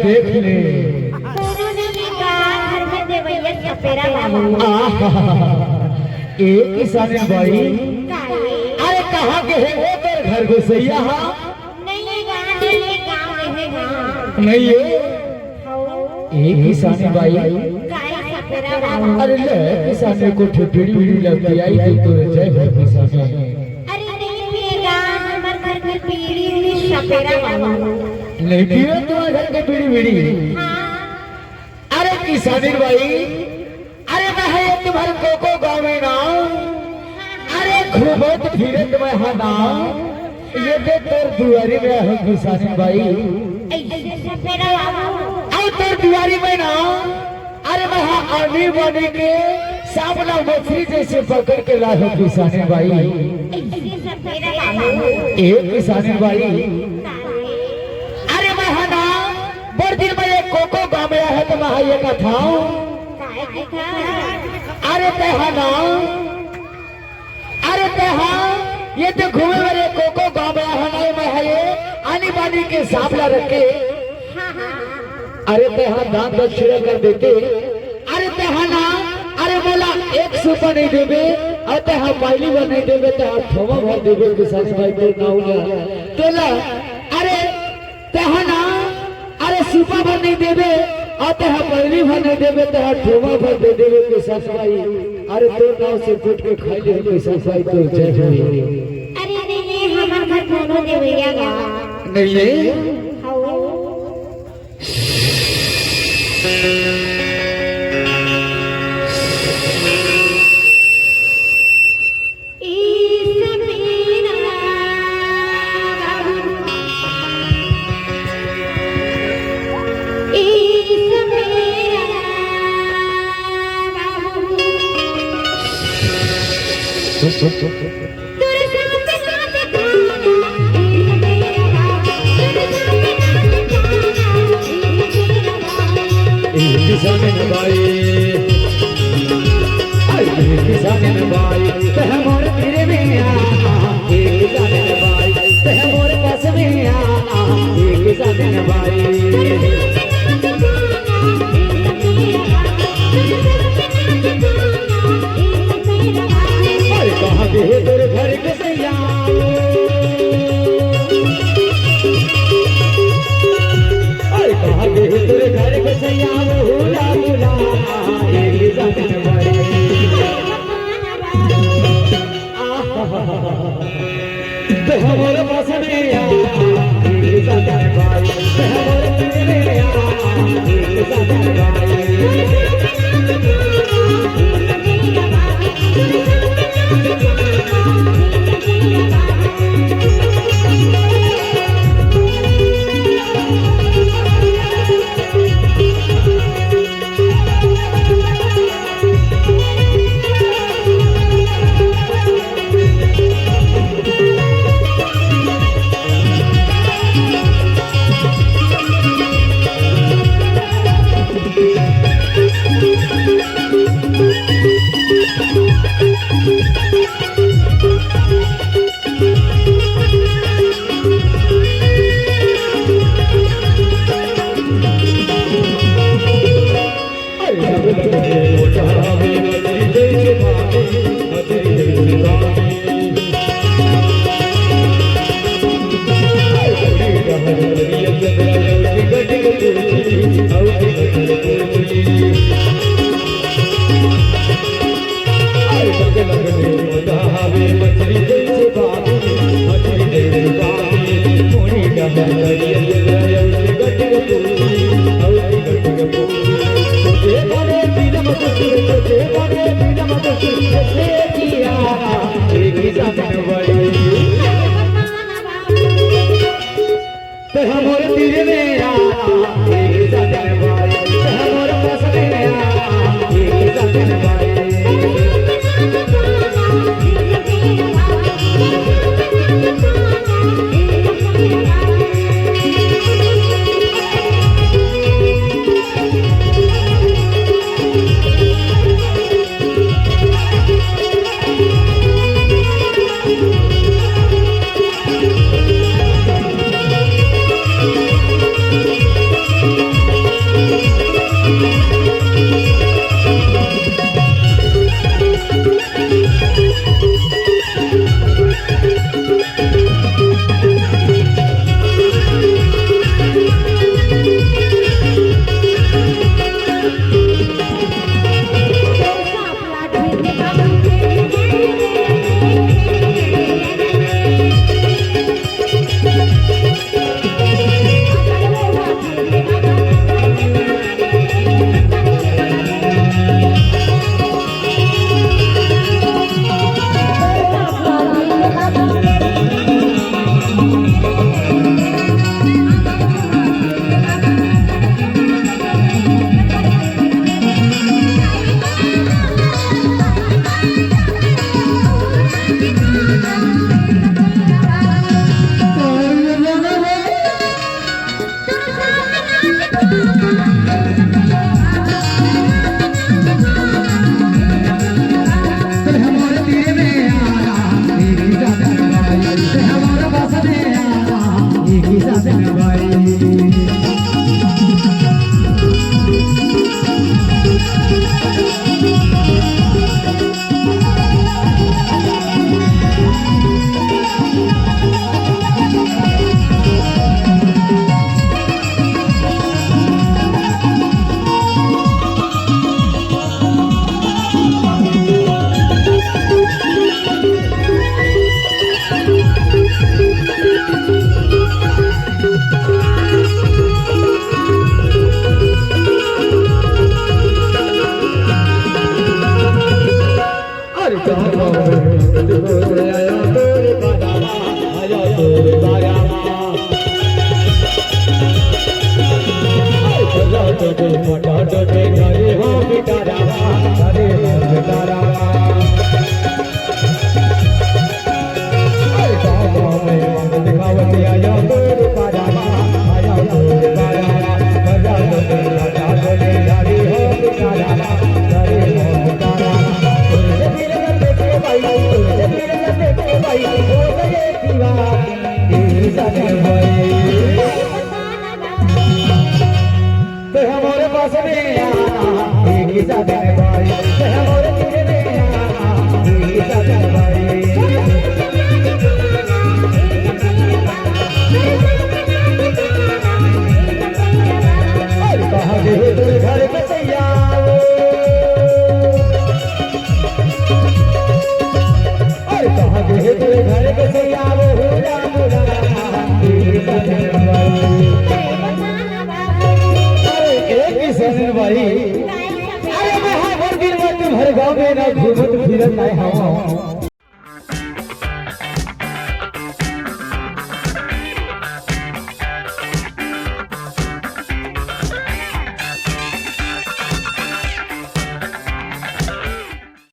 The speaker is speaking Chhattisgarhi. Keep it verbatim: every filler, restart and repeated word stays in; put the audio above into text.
देख ले। कोनो नहीं का घर में देवैया सपेरा बाबू। आहा, ए किसानी बाई, काहे? अरे कहाँ के हे वो तोर घर गोसैया हा? नहीं, ये गाँव नहीं, ये गाँव में है, गाँव। नहीं ये? हौ। ए किसानी बाई। काहे सपेरा बाबू? अरे ले, किसानी को ठे बीड़ी बीड़ी लग गई, आई तो तोरे जय हो किसानी। अरे नहीं पिएगा, हमारे घर में बीड़ी उड़ी सपेरा बाबू। नहीं पिए तुम्हारे घर के बीड़ी बीड़ी। हाँ। अरे किसानी बाई, अरे मैं है ये तुम्हारे कोको गाँव में ना, अरे घूमत फिरत मैं हा ना, ये दे तोर दुआरी में है किसानी बाई। ऐसे सपेरा बाबू। अरे तोर दुआरी में ना, अरे मैं हा आनी बानी के सांप ला मछली जैसे पकड़ के ला हो किसानी बाई। ऐसे सपेरा बाबू। ए किसानी बाई। अरे मैं हा ना, बड़ दिन में ये कोको गाँव में आया है तो मैं हा ये कथा। काहे की था? अरे ते हा ना, अरे ते हा, ये तो घूमे वाले कोको गाँव में आया है ना, मैं हा ये आनी बानी के सांप ला रख के। हाँ, हाँ। अरे ते हा दान दक्षिणा कर देते, अरे ते हा ना, अरे मोला एक सूपा नहीं देबे, अउ ते हा पहली बार नहीं देबे, ते हा ठोमा भर देबे, किसानी बाई तोर नाव ला। तोला, अरे ते हा ना, अरे सूपा भर नहीं देबे, अउ ते हा पहली भर नहीं देबे, ते हा ठोमा भर दे देबे, किसानी बाई। अरे तोर नाव से कूट के खाई ले, किसानी बाई तोर जय होई। अरे नहीं, ये हमर घर कोनो देवैया गा। नहीं है? हौ। एक जामिन बाई, एक जामिन बाई, तह मोर पीर में आना। एक जामिन बाई, तह मोर पास में आना। एक जामिन बाई। अरे कहाँ गए तोर घर के सैया? अरे कहाँ गए तोर घर के सैया? बुला बुला, एक जामिन बाई। आहा। ते हमर पास में आ, ते हमर पास में आ, ते हमरे पास में आना, एक ही साथ में भाई। ते हमरे तीर में आना, एक ही साथ में भाई। अरे कहाँ गए तेरे घर के सैया वो? अरे कहाँ गए तेरे घर के सैया वो? हो राम राम, एक ही साथ में भाई। अरे एक ही सजन भाई। अरे मैं हर दिन में तुम्हारे गाँव में ना घूमत फिरत आए हूँ।